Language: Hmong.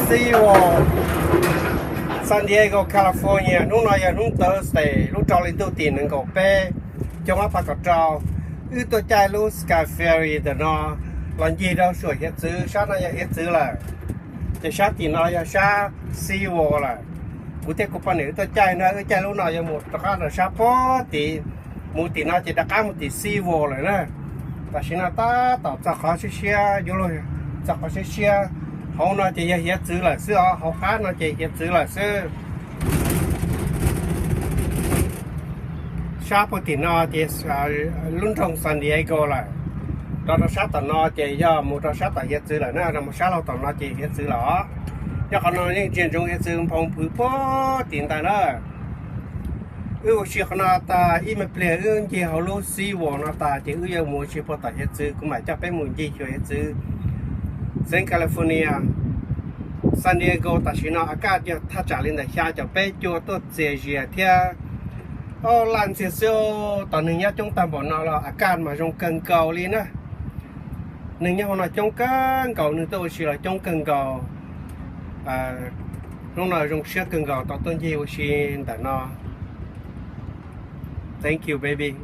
Sea World, San Diego, California. Hnub no yog hnub Thursday, lub rau hli ntuj tim nees nkaum peb, xyoo ob phav kaum rau. Wb tuaj caij lub Sky Ferry ntawm no los ncig rau saum hiav txwv. Sab no yog hiav txwv lawm, ces sab tim no yog sab Sea World lawm. Kuv thiab kuv poj niam wb tuaj caij na, wb caij lub no yuav mus rov qab rau sab pem tid, mus tim no ces rov qab mus tim Sea World lawm na. Tam sim no tab tom txog qhov siab siab, yuav luag txog qhov siab siab. Hauv no ces yog hiav txwv lawm xwb os, hauv qab no ces hiav txwv lawm xwb. Sab pem tim no ces lub nroog San Diego lawm. Rov rau sab tom no ces yog mus rau sab tom hiav txwv lawm na, rau mus sab laug tom no ces hiav txwv lawm os. Nyob qhov no yeej ntsia ntsoov hiav txwv nphoo phwv puag tim ntawd na. Wb ua si qhov no tas ib me pliag wb ncig hauv lub Sea World no tas ces wb yuav mus ua si puag tom hiav txwv, kuv mam coj peb mus ncig xyuas hiav txwv xeev California. San Diego tam sim no a kaj yog thaj tsam li ntawm xya caum peb cua tuaj txias zias thiab. Laj ntxiag xwb, tos neeg nyob coob tag npaum no los a kaj mas zoo kawg nkaus li na. Neeg nyob hauv no coob kawg nkaus, neeg tuaj ua si los coob kawg nkaus. Hnub no zoo siab kawg nkaus tau tuaj ncig ua si ntawm no. Thank you, baby.